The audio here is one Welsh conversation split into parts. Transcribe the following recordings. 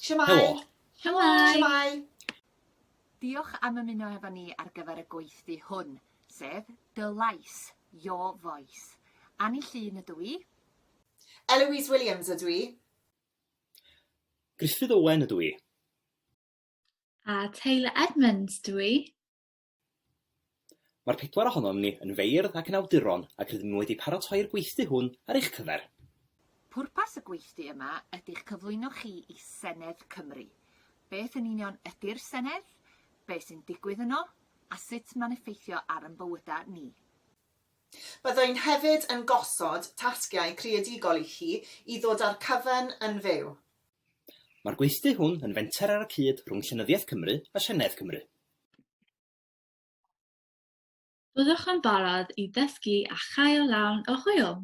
Shwmae? Helo. Shwmae? Shwmae? Diolch am ymuno efo ni ar gyfer y gweithdy hwn, sef Dy Lais, Your Voice. Anni Llŷn ydw i. Eloise Williams ydw i. Gruffydd Owen ydw i. A Taylor Edmonds dw i. Mae'r pedwar ohonom ni yn feirdd ac yn awduron ac rydym wedi paratoi'r gweithdy hwn ar eich cyfer. Pwrpas y gweithdy yma ydy'ch cyflwyno chi i Senedd Cymru. Beth yn union ydy'r Senedd? Be sy'n digwydd yno? A sut mae'n effeithio ar ein bywydau ni? Byddwn hefyd yn gosod tasgiau creadigol i chi i ddod â'r cyfan yn fyw. Mae'r gweithdy hwn yn fenter ar y cyd rhwng Llenyddiaeth Cymru a Senedd Cymru. Byddwch yn barod i ddysgu a chael lawn o hwyl!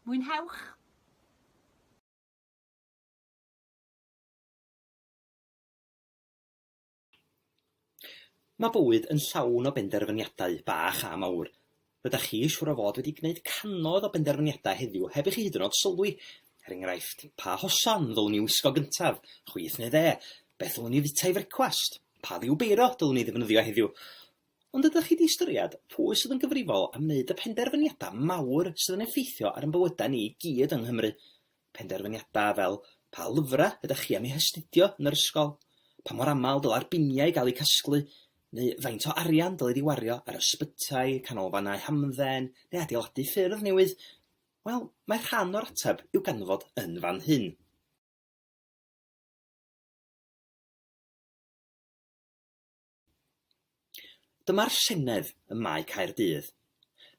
Mwynhewch! Mae bywyd yn llawn o benderfyniadau, bach a mawr. Rydach chi, siŵr o fod, wedi gwneud cannoedd o benderfyniadau heddiw heb i chi hyd yn oed sylwi. Er enghraifft, pa hosan ddylwn i wisgo gyntaf, chwith neu dde? Beth ddylwn i fwyta i frecwast? Pa ddiw beiro dylwn i ddefnyddio heddiw? Ond ydych chi 'di ystyried pwy sydd yn gyfrifol am wneud y penderfyniadau mawr sydd yn effeithio ar ein bywydau ni i gyd yng Nghymru? Penderfyniadau fel pa lyfrau ydych chi am eu hastudio yn yr ysgol, pa mor aml dylai'r biniau gael eu casglu, neu faint o arian dylid ei wario ar ysbytai, canolfannau hamdden neu adeiladu ffyrdd newydd? Wel, mae rhan o'r ateb i'w ganfod yn fan hyn. Dyma'r Senedd ym Mae Caerdydd.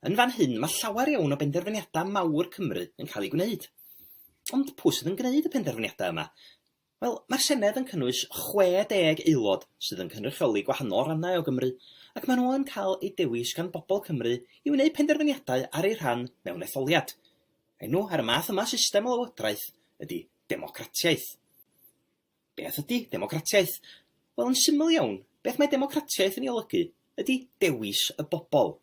Yn fan hyn mae llawer iawn o benderfyniadau mawr Cymru yn cael eu gwneud. Ond pwy sydd yn gwneud y penderfyniadau yma? Wel, mae'r Senedd yn cynnwys 60 aelod sydd yn cynrychioli gwahanol rannau o Gymru, ac maen nhw yn cael eu dewis gan bobl Cymru i wneud penderfyniadau ar eu rhan mewn etholiad. Enw ar y math yma o system o lywodraeth ydy democratiaeth. Beth ydy democratiaeth? Wel, yn syml iawn, beth mae democratiaeth yn ei olygu ydy dewis y bobl.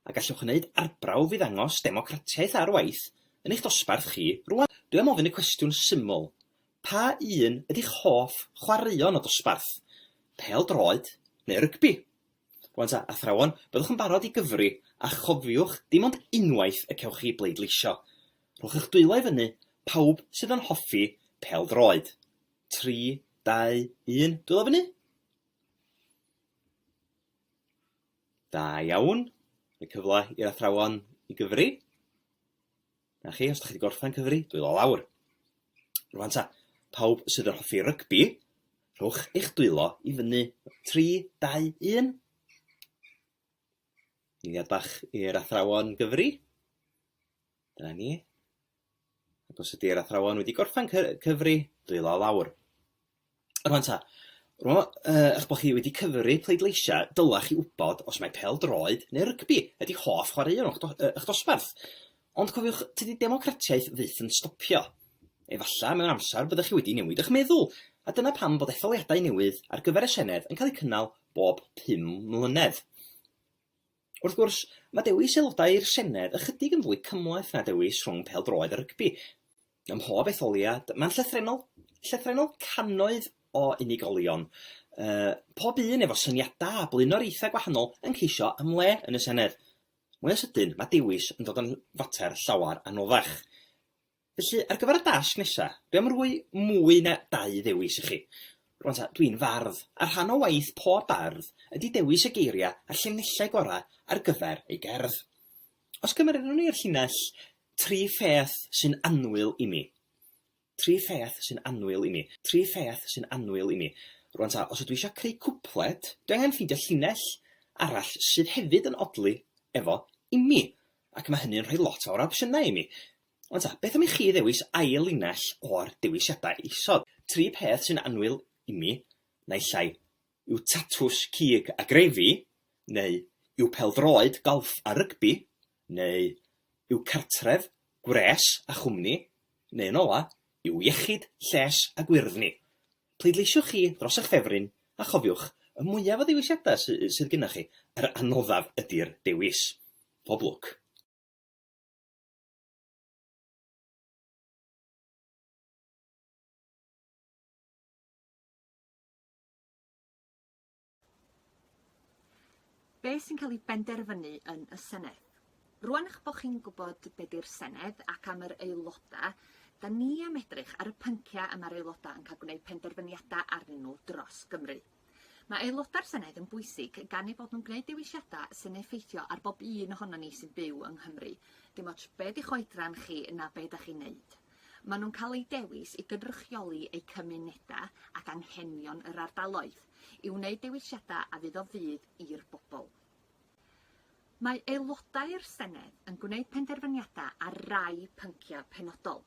A gallwch wneud arbrawf i ddangos democratiaeth ar waith yn eich dosbarth chi rwan. Dwi am ofyn y cwestiwn syml, pa un ydy'ch hoff chwaraeon o dosbarth? Pêl-droed neu rygbi? Rwan ta, athrawon, byddwch yn barod i gyfri, a chofiwch, dim ond unwaith y cewch chi bleidleisio. Rhowch eich dwylo i fyny, pawb sydd yn hoffi pêl-droed. 3, 2, 1, dwylo fyny! Da iawn. Rhoi cyfle i'r athrawon i gyfri. Na chi, os da chi wedi gorffen cyfri, dwylo lawr. Rwan ta, pawb sydd yn hoffi rygbi, rhowch eich dwylo i fyny. 3, 2, 1. Eiliad bach i'r athrawon gyfri. Dyna ni. Ac os ydy'r athrawon wedi gorffen cyfri, dwylo lawr. Rwan ta, rwan uh, eich bod chi wedi cyfri pleidleisiau, dylech chi wybod os mae pêl-droed neu rygbi ydy hoff chwaraeon eich, do, eich dosbarth. Ond cofiwch, tydi democratiaeth fyth yn stopio. Efallai mewn amser byddech chi wedi newid eich meddwl, a dyna pam bod etholiadau newydd ar gyfer y Senedd yn cael eu cynnal bob 5 mlynedd. Wrth gwrs, mae dewis aelodau i'r Senedd ychydig yn fwy cymhleth na dewis rhwng pêl-droed a rygbi. Ym mhob etholiad, mae'n llythrennol, llythrennol cannoedd o unigolion, uh, pob un efo syniadau a blaenoriaethau gwahanol yn ceisio am le yn y Senedd. Mwya sydyn, mae dewis yn dod yn fater llawer anoddach. Felly, ar gyfer y dasg nesa, dwi am roi mwy na dau ddewis i chi. Rwan ta, dwi'n fardd, a rhan o waith pob bardd ydy dewis y geiriau a'r llinellau gorau ar gyfer ei gerdd. Os cymerwn ni'r llinell 'Tri pheth sy'n annwyl i mi', Tri pheth sy'n annwyl i mi, Tri pheth sy'n annwyl i mi. Rwan ta, os ydw i eisiau creu cwpled, dwi angen ffeindio llinell arall sydd hefyd yn odli efo 'imi', ac mae hynny'n rhoi lot fawr o opsiynau i mi. Wan ta, beth am i chi ddewis ail linell o'r dewisiadau isod? Tri pheth sy'n annwyl imi, naill ai yw tatws, cig a grefi, neu yw pêl-droed, golff a rygbi, neu yw cartref, gwres a chwmni, neu yn ola, yw iechyd, lles a gwyrddni. Pleidleisiwch chi dros eich ffefryn, a chofiwch, y mwyaf o ddewisiadau sydd gennych chi, yr anoddaf ydi'r dewis. Pob lwc. Be sy'n cael ei benderfynu yn y Senedd? Rwan eich bod chi'n gwybod be di'r Senedd ac am yr aelodau, da ni am edrych ar y pynciau y mae'r aelodau yn cael gwneud penderfyniadau arnyn nhw dros Gymru. Mae aelodau'r Senedd yn bwysig gan eu bod nhw'n gwneud dewisiadau sy'n effeithio ar bob un ohonon ni sy'n byw yng Nghymru, dim ots be di'ch oedran chi na be da chi'n neud. Maen nhw'n cael eu dewis i gynrychioli eu cymunedau ac anghenion yr ardaloedd. i wneud dewisiadau a fydd o fudd i'r bobl. Mae Aelodau'r Senedd yn gwneud penderfyniadau ar rai pynciau penodol.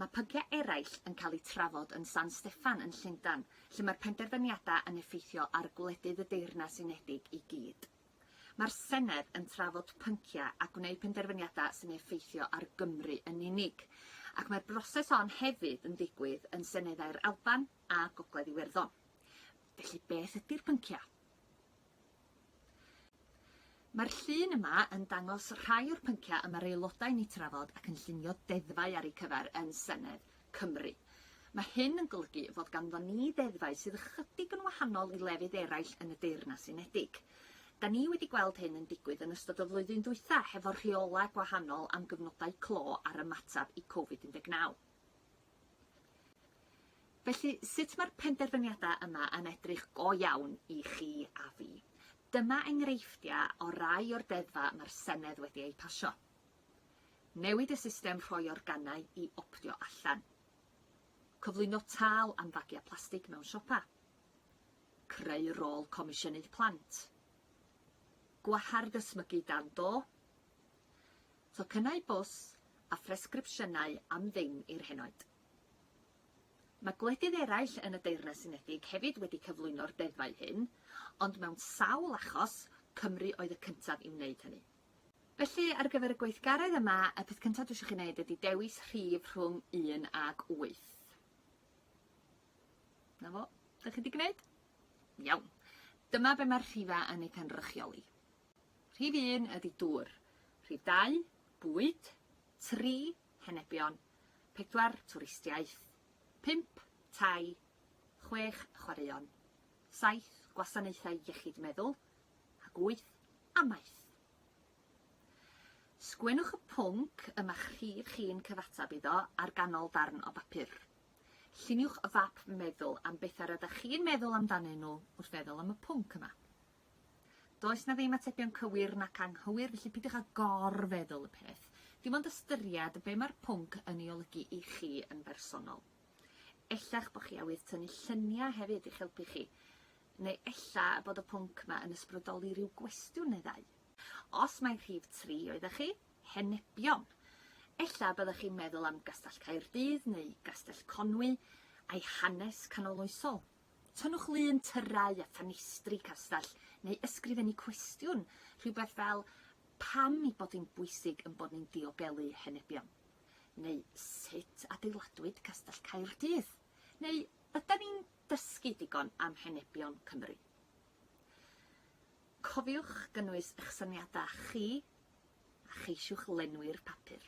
Mae pynciau eraill yn cael eu trafod yn San Steffan yn Llundain, lle mae'r penderfyniadau yn effeithio ar gwledydd y Deyrnas Unedig i gyd. Mae'r Senedd yn trafod pynciau a gwneud penderfyniadau sy'n effeithio ar Gymru yn unig, ac mae'r broses hon hefyd yn digwydd yn seneddau'r Alban a Gogledd Iwerddon. Felly beth ydy'r pynciau? Mae'r llun yma yn dangos rhai o'r pynciau y mae'r aelodau'n eu trafod ac yn llunio deddfau ar eu cyfer yn Senedd Cymru. Mae hyn yn golygu fod ganddo ni ddeddfau sydd ychydig yn wahanol i lefydd eraill yn y Deyrnas Unedig. Da ni wedi gweld hyn yn digwydd yn ystod y flwyddyn ddwytha hefo rheolau gwahanol am gyfnodau clo a'r ymateb i Covid 19. Felly, sut mae'r penderfyniadau yma yn edrych go iawn i chi a fi? Dyma enghreifftiau o rai o'r deddfau mae'r Senedd wedi eu pasio. Newid y system rhoi organau i optio allan. Cyflwyno tâl am fagiau plastig mewn siopa. Creu rôl Comisiynydd Plant. Gwahardd ysmygu dan do. Tocynnau bws a phresgripsiynau am ddim i'r henoed. Mae gwledydd eraill yn y Deyrnas Unedig hefyd wedi cyflwyno'r deddfau hyn, ond mewn sawl achos, Cymru oedd y cyntaf i wneud hynny. Felly, ar gyfer y gweithgaredd yma, y peth cyntaf dwi eisiau chi wneud ydy dewis rhif rhwng 1 ag 8. Na fo, da chi wedi gwneud? Iawn. Dyma be mae'r rhifau yn eu cynrychioli. Rhif 1 ydy dŵr. Rhif 2, bwyd. 3, henebion. 4, twristiaeth. 5, tai. 6, chwaraeon. 7, gwasanaethau iechyd meddwl. Ac 8, amaeth. Sgwennwch y pwnc y mae'ch rhif chi'n cyfateb iddo ar ganol darn o bapur. Lluniwch fap meddwl am bethau rydych chi'n meddwl amdanyn nhw wrth feddwl am y pwnc yma. Does 'na ddim atebion cywir nac anghywir, felly peidiwch â gor-feddwl y peth. Dim ond ystyried be mae'r pwnc yn ei olygu i chi yn bersonol. Ella'ch bod chi awydd tynnu lluniau hefyd i'ch helpu chi, neu ella bod y pwnc yma yn ysbrydoli rhyw gwestiwn neu ddau. Os mai rhif 3 oeddech chi, henebion. Ella byddech chi'n meddwl am Gastell Caerdydd neu Gastell Conwy a'i hanes canoloesol. Tynnwch lun tyrau a ffenestri castell neu ysgrifennu cwestiwn, rhywbeth fel 'Pam ei bod hi'n bwysig ein bod ni'n diogelu henebion? neu 'Sut adeiladwyd Castell Caerdydd? neu 'Ydan ni'n dysgu digon am henebion Cymru? Cofiwch gynnwys eich syniadau chi a cheisiwch lenwi'r papur.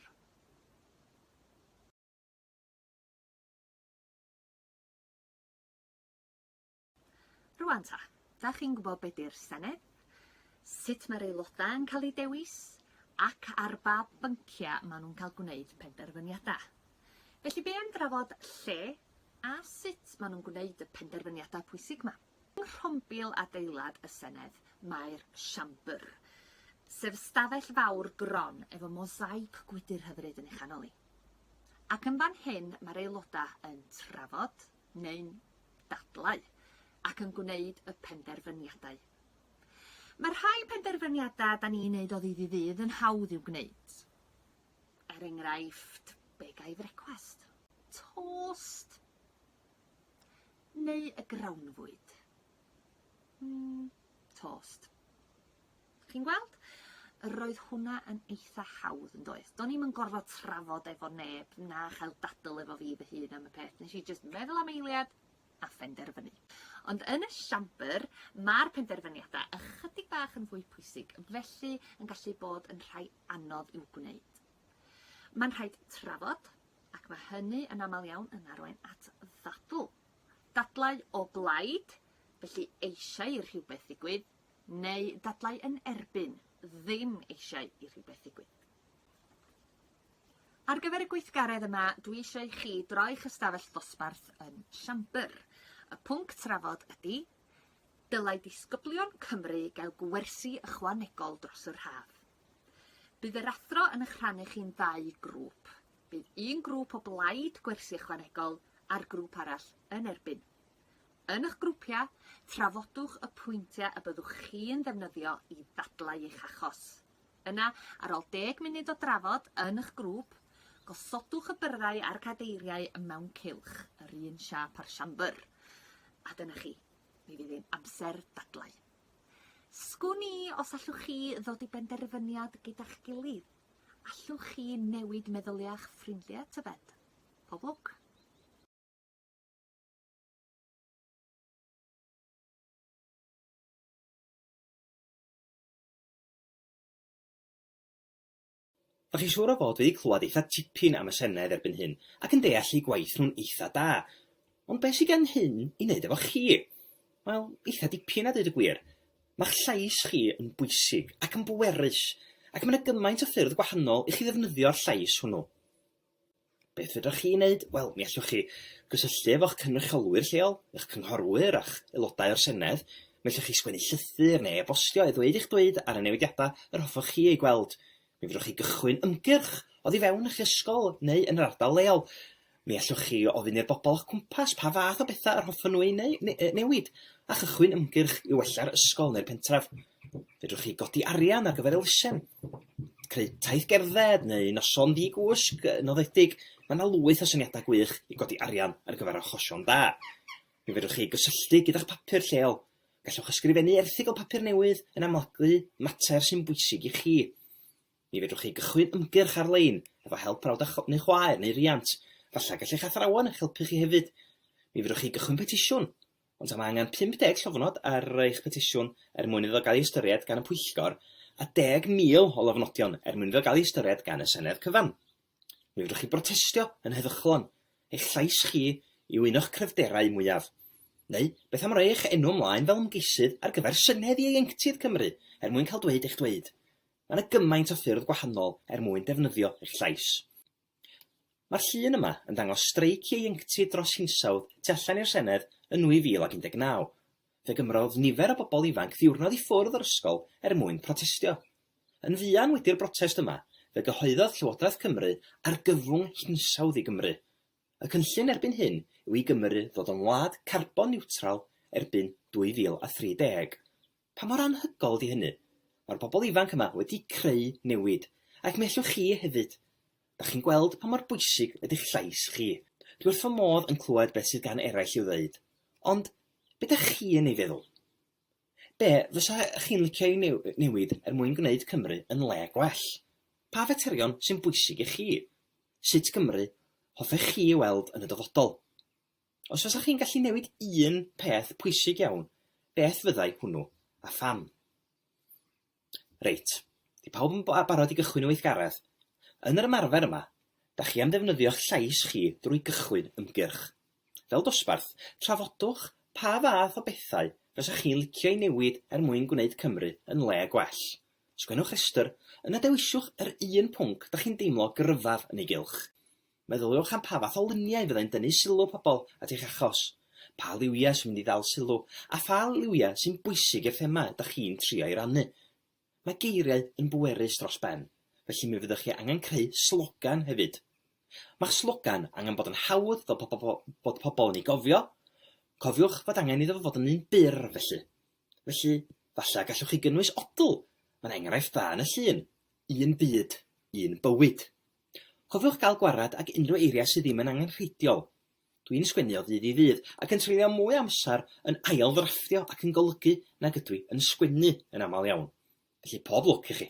Rwan ta, da chi'n gwybod be di'r Senedd, sut mae'r aelodau yn cael eu dewis, ac ar ba bynciau maen nhw'n cael gwneud penderfyniadau. Felly be am drafod lle a sut maen nhw'n gwneud y penderfyniadau pwysig 'ma? Yng nghrombil adeilad y Senedd mae'r Siambr, sef stafell fawr gron efo mosaig gwydr hyfryd yn ei chanol hi. Ac yn fan hyn mae'r aelodau yn trafod, neu'n dadlau, ac yn gwneud y penderfyniadau. Mae rhai penderfyniadau da ni'n neud o ddydd i ddydd yn hawdd i'w gwneud. Er enghraifft, be ga i frecwast? Tost? Neu y grawnfwyd? Mm, tost. Chi'n gweld? Roedd hwnna yn eitha hawdd yn doedd? Do'n i'm yn gorfod trafod efo neb na chael dadl efo fi fy hun am y peth. Nes i jyst meddwl am eiliad a phenderfynu. Ond yn y siambr, mae'r penderfyniadau ychydig bach yn fwy pwysig, felly yn gallu bod yn rhai anodd i'w gwneud. Mae'n rhaid trafod, ac mae hynny yn aml iawn yn arwain at ddadl. Dadlau o blaid, felly eisiau i rhywbeth ddigwydd, Neu dadlau yn erbyn, ddim eisiau i rhywbeth ddigwydd. Ar gyfer y gweithgaredd yma, dwi eisiau i chi droi'ch ystafell ddosbarth yn siambr. Y pwnc trafod ydy, dylai disgyblion Cymru gael gwersi ychwanegol dros yr haf. Bydd yr athro yn eich rhannu chi'n ddau grŵp. Bydd un grŵp o blaid gwersi ychwanegol a'r grŵp arall yn erbyn. Yn eich grwpiau, trafodwch y pwyntiau y byddwch chi'n ddefnyddio i ddadlau eich achos. Yna, ar ôl deg munud o drafod yn eich grŵp, gosodwch y byrddau a'r cadeiriau mewn cylch, yr un siâp â'r siambr. A dyna chi, mi fydd hi'n amser dadlau. Sgwn i os allwch chi ddod i benderfyniad gyda'ch gilydd? Allwch chi newid meddyliau'ch ffrindiau tybed? Pob lwc! Dach chi'n siŵr o fod wedi clywed eitha tipyn am y Senedd erbyn hyn ac yn deall eu gwaith nhw'n eitha da. Ond be sy gen hyn i wneud efo chi? Wel, eitha dipyn a deud y gwir. Mae'ch llais chi yn bwysig ac yn bwerus, ac mae 'na gymaint o ffyrdd gwahanol i chi ddefnyddio'r llais hwnnw. Beth fedrwch chi wneud? Wel, mi allwch chi gysylltu efo'ch cynrychiolwyr lleol, eich cynghorwyr a'ch aelodau o'r Senedd. Mi allwch chi sgwennu llythyr neu e-bostio i ddweud eich dweud ar y newidiadau yr hoffech chi eu gweld. Mi fedrwch chi gychwyn ymgyrch oddi fewn eich ysgol neu yn yr ardal leol. Mi allwch chi ofyn i'r bobl o'ch cwmpas pa fath o bethau yr hoffen nhw eu newid, a chychwyn ymgyrch i wella'r ysgol neu'r pentref. Fedrwch chi godi arian ar gyfer elusen, creu taith gerdded neu noson ddi-gwsg noddedig. Mae yna lwyth o syniadau gwych i godi arian ar gyfer achosion da. Mi fedrwch chi gysylltu gyda'ch papur lleol. Gallwch ysgrifennu erthygl papur newydd yn amlygu mater sy'n bwysig i chi. Mi fedrwch chi gychwyn ymgyrch ar-lein efo help brawd a neu chwaer neu riant. Falle gall eich athrawon eich helpu chi hefyd. Mi fedrwch chi gychwyn petisiwn Ond mae angen 50 llofnod ar eich petisiwn er mwyn iddo gael ei ystyried gan y pwyllgor, a 10,000 o lofnodion er mwyn iddo gael ei ystyried gan y Senedd cyfan. Mi fedrwch chi brotestio yn heddychlon, eich llais chi yw un o'ch cryfderau mwyaf. Neu, beth am roi eich enw ymlaen fel ymgeisydd ar gyfer Senedd Ieuenctid Cymru er mwyn cael dweud eich dweud? Mae yna gymaint o ffyrdd gwahanol er mwyn defnyddio eich llais. Mae'r llun yma yn dangos streic ieuenctid dros hinsawdd tu allan i'r Senedd yn 2019. Fe gymrodd nifer o bobl ifanc ddiwrnod i ffwrdd o'r ysgol er mwyn protestio. Yn fuan wedi'r brotest yma, fe gyhoeddodd Llywodraeth Cymru argyfwng hinsawdd i Gymru. Y cynllun erbyn hyn yw i Gymru ddod yn wlad carbon niwtral erbyn 2030. Pa mor anhygoel ydi hynny? Mae'r bobl ifanc yma wedi creu newid, ac mi allwch chi hefyd. Dach chi'n gweld pa mor bwysig ydi'ch llais chi. Dwi wrth fy modd yn clywed beth sydd gan eraill i'w ddeud, ond be dach chi yn ei feddwl? Be fysa chi'n licio ei newid er mwyn gwneud Cymru yn le gwell? Pa faterion sy'n bwysig i chi? Sut Gymru hoffech chi ei weld yn y dyfodol? Os fysa chi'n gallu newid un peth pwysig iawn, beth fyddai hwnnw, a pham? Reit, 'di pawb yn barod i gychwyn y weithgaredd? Yn yr ymarfer yma, 'da chi am ddefnyddio'ch llais chi drwy gychwyn ymgyrch. Fel dosbarth, trafodwch pa fath o bethau fysa chi'n licio eu newid er mwyn gwneud Cymru yn le gwell. Sgwennwch rhestr, yna dewiswch yr un pwnc 'da chi'n deimlo gryfaf yn ei gylch. Meddyliwch am pa fath o luniau fyddai'n dynnu sylw pobl at eich achos, pa liwiau sy'n mynd i ddal sylw, a pha liwiau sy'n bwysig i'r thema ydych chi'n trio ei rannu. Mae geiriau yn bwerus dros ben, felly mi fyddwch chi angen creu slogan hefyd. Mae'ch slogan angen bod yn hawdd fel bod pobl yn ei gofio, cofiwch fod angen iddo fo fod yn un byr felly. Felly, falle gallwch chi gynnwys odl, mae'n enghraifft dda yn y llun, un byd, un bywyd. Cofiwch gael gwared ag unrhyw eiriau sydd ddim yn angenrheidiol. Dwi'n sgwennu o ddydd i ddydd ac yn treulio mwy o amser yn ail-ddrafftio ac yn golygu nag ydw i yn sgwennu yn aml iawn. Felly pob lwc i chi!